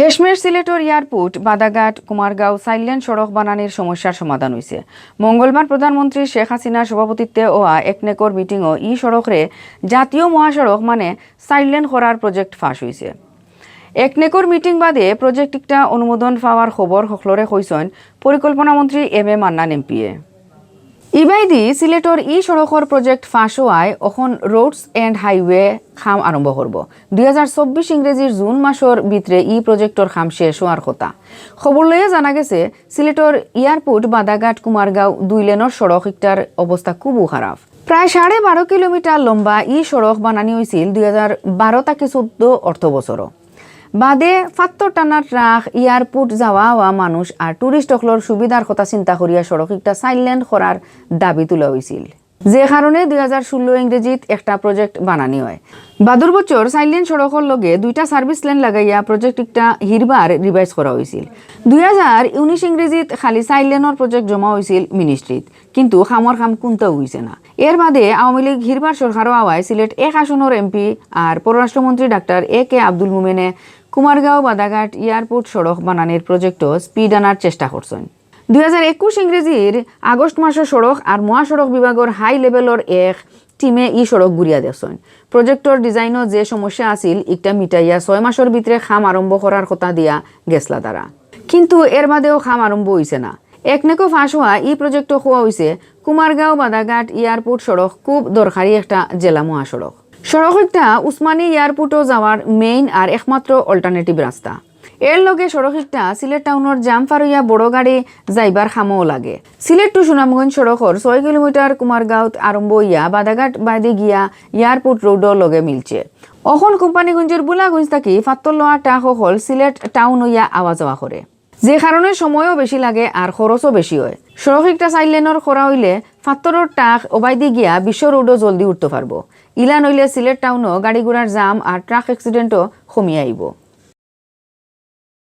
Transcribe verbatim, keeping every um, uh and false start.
শেষমেশ সিলেটর এয়ারপোর্ট, বাদাঘাট, কুমারগাঁও চাইর লেন সড়ক বানানির সমস্যার সমাধান অইছে। মঙ্গলবার প্রধানমন্ত্রী শেখ হাসিনার সভাপতিত্বে অওয়া একনেকর মিটিংও ই সড়করে জাতীয় মহাসড়ক মানে চাইর লেন করার প্রজেক্ট পাশ অইছে। একনেকর মিটিং বাদে প্রজেক্ট একটা অনুমোদন পাওয়ার খবর হকলরে কইছইন পরিকল্পনা মন্ত্রী এম এ মান্নান এমপিয়ে। ইবায়দি সিলেটর ই সড়কর প্রজেক্ট পাশ অওয়ায় অখন রোডস এন্ড হাইওয়ে কাম আরম্ভ করব। দুই হাজার চব্বিশ ইংরেজির জুন মাসর ভিতরে ই প্রজেক্টর কাম শেষ অওয়ার কথা। খবর লইয়া জানা গেছে, সিলেটর এয়ারপোর্ট, বাদাঘাট, কুমারগাঁও দুই লেনর সড়ক ইকটার অবস্থা খুবউ খারাপ। প্রায় সাড়ে বারো কিলোমিটার লম্বা ই সড়ক বানানি অইছিল দুই হাজার বারো থাকি চৌদ্দ অর্থ বছরও। বাদে ফাত্তর টানার ট্রাক, এয়ারপোর্ট যাওয়া আওয়া মানুষ আর টুরিস্ট অকলর সুবিধার কথা চিন্তা করিয়া সড়ক ইকটা চাইর লেন করার দাবি তুলা অইছিল, যে কারণে দুই হাজার ষোলো ইংরেজিত একটা প্রজেক্ট বানানি অয়। বাদর বছর চাইর লেন সড়কর লগে দুইটা সার্ভিস লেন লাগাইয়া প্রজেক্ট ইকটা হিরবার রিভাইজ করা অইছিল। দুই হাজার উনিশ ইংরেজিত খালি চাইর লেনর প্রজেক্ট জমা অইছিল মিনিস্ট্রিত, কিন্তু কামর কাম কুন্তাউ অইছে না। এর বাদে আওয়ামী লীগ হিরবার সরকারও আওয়ায় সিলেট এক আসনর এমপি আর পররাষ্ট্রমন্ত্রী ডাক্তার এ কে আব্দুল মোমেনে কুমারগাঁও বাদাঘাট এয়ারপোর্ট সড়ক বানানির প্রজেক্টও স্পিড আনার চেষ্টা করছইন। দুই হাজার একুশ ইংরেজির আগস্ট মাসো সড়ক আর মহাসড়ক বিভাগর হাই লেভেলর এক টিমে ই সড়ক ঘুরিয়া দেখছইন। প্রজেক্টর ডিজাইনও যে সমস্যা আছিল, ইকটা মিটাইয়া ছয় মাসর ভিতরে কাম আরম্ভ করার কথা দিয়া গেছলা তারা, কিন্তু এর বাদেও কাম আরম্ভ অইছে না। একনেকো পাশ অওয়া ই প্রজেক্টও কওয়া অইছে কুমারগাঁও বাদাঘাট এয়ারপোর্ট সড়ক খুব দরকারি একটা জেলা মহাসড়ক। সড়ক ইকটা উসমানী এয়ারপোর্টও যাওয়ার মেইন আর একমাত্র অল্টারনেটিভ রাস্তা। এর লগে সড়ক ইকটা সিলেট টাউনর জাম পার অইয়া বড় গাড়ি যাইবার কামও লাগে। সিলেট টু সুনামগঞ্জ সড়কর ছয় কিলোমিটার কুমারগাঁওত আরম্ভ অইয়া বাদাঘাট বায়দি গিয়া এয়ারপোর্ট রোডর লগে মিলছে। অখন কোম্পানীগঞ্জর বুলাগঞ্জ থাকি ফাত্তর লওয়া ট্রাক অকল সিলেট টাউন অইয়া আওয়া যাওয়া করে, যে কারণে সময়ও বেশি লাগে আর খরচও বেশি অয়। সড়ক ইকটা চাইর লেনর করা অইলে ফাত্তরর ট্রাক ওবায়দি গিয়া বিশ্ব রোডও জলদি উঠতো পারবো। ইলান অইলে সিলেট টাউনও গাড়ি ঘোড়ার জাম আর ট্রাক অ্যাক্সিডেন্টও কমিয়া আইবো।